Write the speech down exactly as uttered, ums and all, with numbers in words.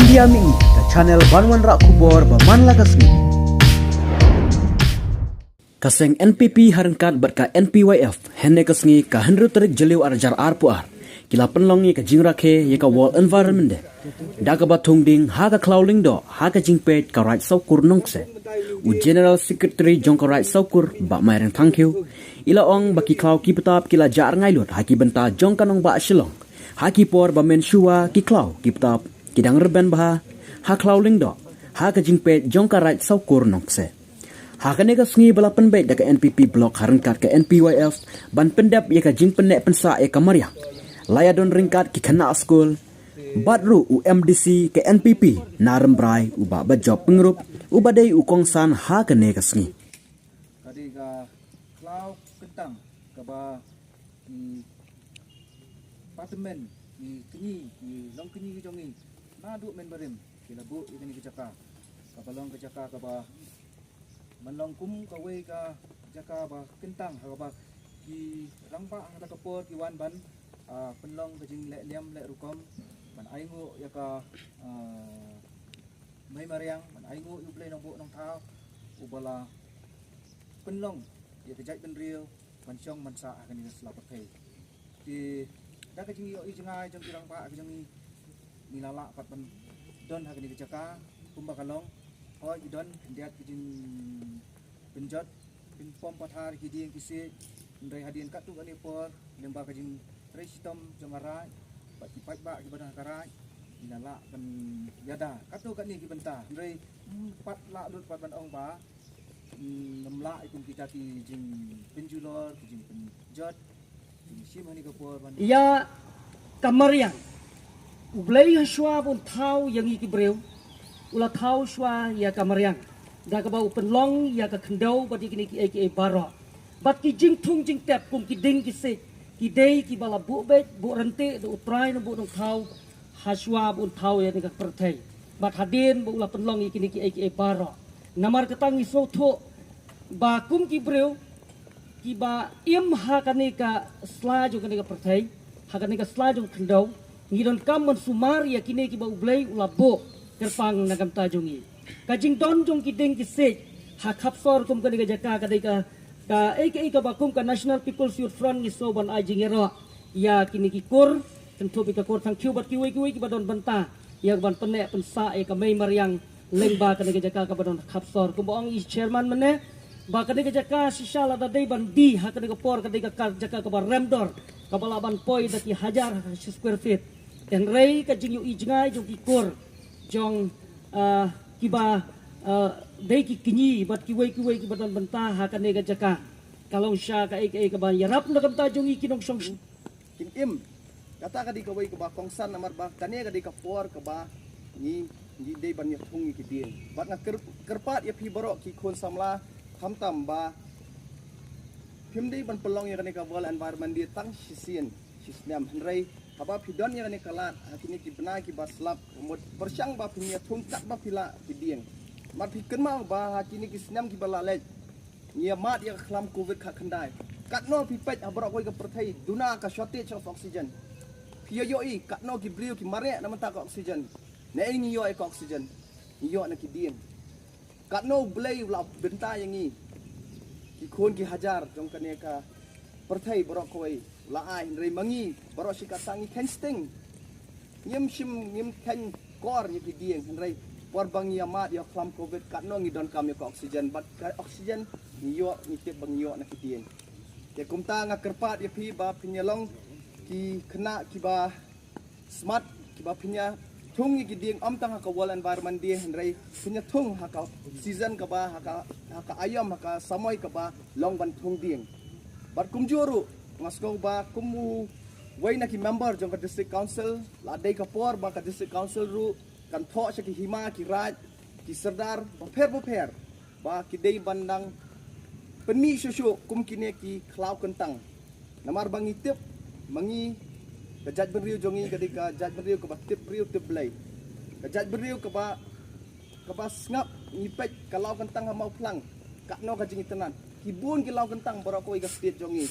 India Mih, ka channel ban wanrah khubor ba man la ka sngi. Ka seng N P P ha ryngkat bad ka N P Y F, hynne ka sngi ka hynriew tarik Jylliew ar hajar arphew ar, ki la pynlong ïa ka jingrakhe ïa ka World Environment Day da kaba thung ding ha ka khlaw Lyngdoh, ha ka jingpeit ka Raid Sawkur Nongkse. U General Secretary jong ka Raid Sawkur, Bah Maireng Thangkhiew, i la ong ba ki khlaw ki btap ki la jah rngai lut ha ki bynta jong ka nongbah Shillong ha ki por ba mynshuwa ki khlaw ki btap ki dang rben bha ha khlaw Lyngdoh, ha ka jingpeit jong ka Raid Sawkur Nongkse. Ha kane ka sngi ba la pynbeit da ka N P P Block ha ryngkat ka N P Y F ban pyndep ïa ka jingpynneh pynsah ïa ka mariang, la ïadon ryngkat ki khynnah skul bad ruh u M D C ka N P P na Rambrai, u Bah Bajop Pyngrope, uba dei u kongsan ha kane ka sngi. Ka dei ka khlaw kyntang kaba ki patmen, ki kñi, ki longkñi ki jong ngi naduh mynbarim ki la buh ïa kane ka jaka kaba long ka jaka kaba man long kum kawei ka jaka ba kyntang ha kaba ki rangbah ha kata ka por ki wan ban, ah, pynlong ka jingleh niam leh rukom ban ainguh ïa ka, ah, mei mariang, ban ainguh ïa U Blei Nongbuh Nongthaw uba la pynlong ïa ka jaitbynriew ban shong ban sah ha kane ka sla pyrthei. Te da ka jingïohi jngai jong ki rangbah ka jong ngi, ngi la lah pat ban don ha kane ka jaka kumba ka long. Hooid, ki don khyndiat ki jingpynjot, pynpom pathar ki dieng ki siej, hynrei hadien katto katne por lyngba ka jingtrei shitom jong ka raid bad ki paidbah kiba don ha ka raid, ngi la lah ban ïada katto katne ki bynta, hynrei ym pat lah lut pat ban ong ba mm, ngam lah ïa kum kita ki jingpynjulor, ki jingpynjot, ki jingshim ha kane ka por ban ïa ka mariang. U Blei hashwa ba un thaw ïa ngi ki briew, u la thaw shwa ïa ka mariang da kaba u pynlong ïa ka khyndew bad ïa kine kiei kiei baroh. Bad ki jingthung jingtep kum ki dieng ki siej, ki dei kiba la buh beit buh ryntih da U Trai Nongbuh Nongthaw hashwa ba un thaw ïa kane ka pyrthei. Bad hadien ba u la pynlong ïa kine kiei kiei baroh. Namar kata ngi sngewthuh ba kum ki briew kiba im ha kane ka sla jong kane ka pyrthei, ha kane ka sla jong khyndew, ngi donkam ban sumar ïa kine kiba U Blei u la buh kyrpang na ka bynta jong ngi. Ka jingdon jong ki dieng ki siej ha khap sor kum kane ka jaka ka dei ka, kaei kaei kaba kum ka National People's Youth Front ngi sngew ban ai jingïaroh ïa kine ki kur, kynthup ïa ka kur Thangkhiew bad kiwei kiwei kiba don bynta ïa ka ban pynneh pynsah ïa ka mei mariang lyngba kane ka jaka kaba don khap sor. Kumba ong i chairman mynne ba kane ka jaka shisha lada dei ban die ha kane ka por ka dei ka, ka jaka kaba rem dor, kaba lah ban poi da ki hajar ha shi square feet. Hynrei ka jingïohi jngai jong ki kur jong, ah, kiba, ah, dei ki kñi bad kiwei kiwei kiba don bynta ha kane ka jaka, ka long shisha kaei kaei kaba ïarap na ka bynta jong ngi ki nongshong shnong. Kim im. Kata ka dei kawei kaba kongsan namar ba kane ka dei ka por kaba ngi, ngi dei ban ïathung ïa ki dieng. Bad nga kyr-, kyrpad ïa phi baroh ki khun samla, khamtam ba phim dei ban pynlong ïa kane ka World Environment Day tang shisien shisnem, hynrei haba phi don ïa kane ka lad ha kine ki bnai kiba slap, ka mut pyrshang ba phin ïathung katba phi lah ki dieng. Namar phi kynmaw ba ha kine ki snem kiba la leit ngi ïa mad ïa ka khlam covid khatkhyndai. Katno phi peit ha baroh kawei ka pyrthei duna ka shortage of oxygen. Phi ïoh ïohi katno ki briew ki mareh na bynta ka oxygen. Naei ngi ïoh ïa ka oxygen? Ngi ïoh na ki dieng. Katno U Blei u la bynta ïa ngi, ki khun ki hajar jong kane ka pyrthei baroh kawei u la ai, hynrei ma ngi baroh shi katta ngi kheiñ sting. Ngim shim, ngim kheiñ kor ïa ki dieng, hynrei por ba ngi ïa mad ïa ka khlam covid katno ngi donkam ïa ka oxygen, bad ka oxygen ngi ïoh, ngi tip ba ngi ïoh na ki dieng. Te kumta nga kyrpad ïa phi ba phin ïa long ki khynnah kiba smart, kiba phin ïa thung ïa ki dieng ym tang ha ka World Environment Day, hynrei phin ïa thung ha ka season kaba, ha ka, ha ka aïom, ha ka samoi kaba long ban thung dieng. Bad kumjuh ruh nga sngew ba kum uwei na ki member jong ka District Council, la dei ka por ba ka District Council ruh kan thoh sha ki hima ki raid, ki sordar bapher bapher ba ki dei ban dang pynmih shuh shuh kum kine ki khlaw kyntang. Namar ba ngi tip ma ngi, ka jaitbynriew jong ngi ka dei ka jaitbynriew kaba tip briew tip Blei, ka jaitbynriew kaba, kaba sngap. Ngi peit ka law kyntang ha Mawphlang, katno ka jingitynnad. Ki bun ki law kyntang baroh kawei ka state jong ngi.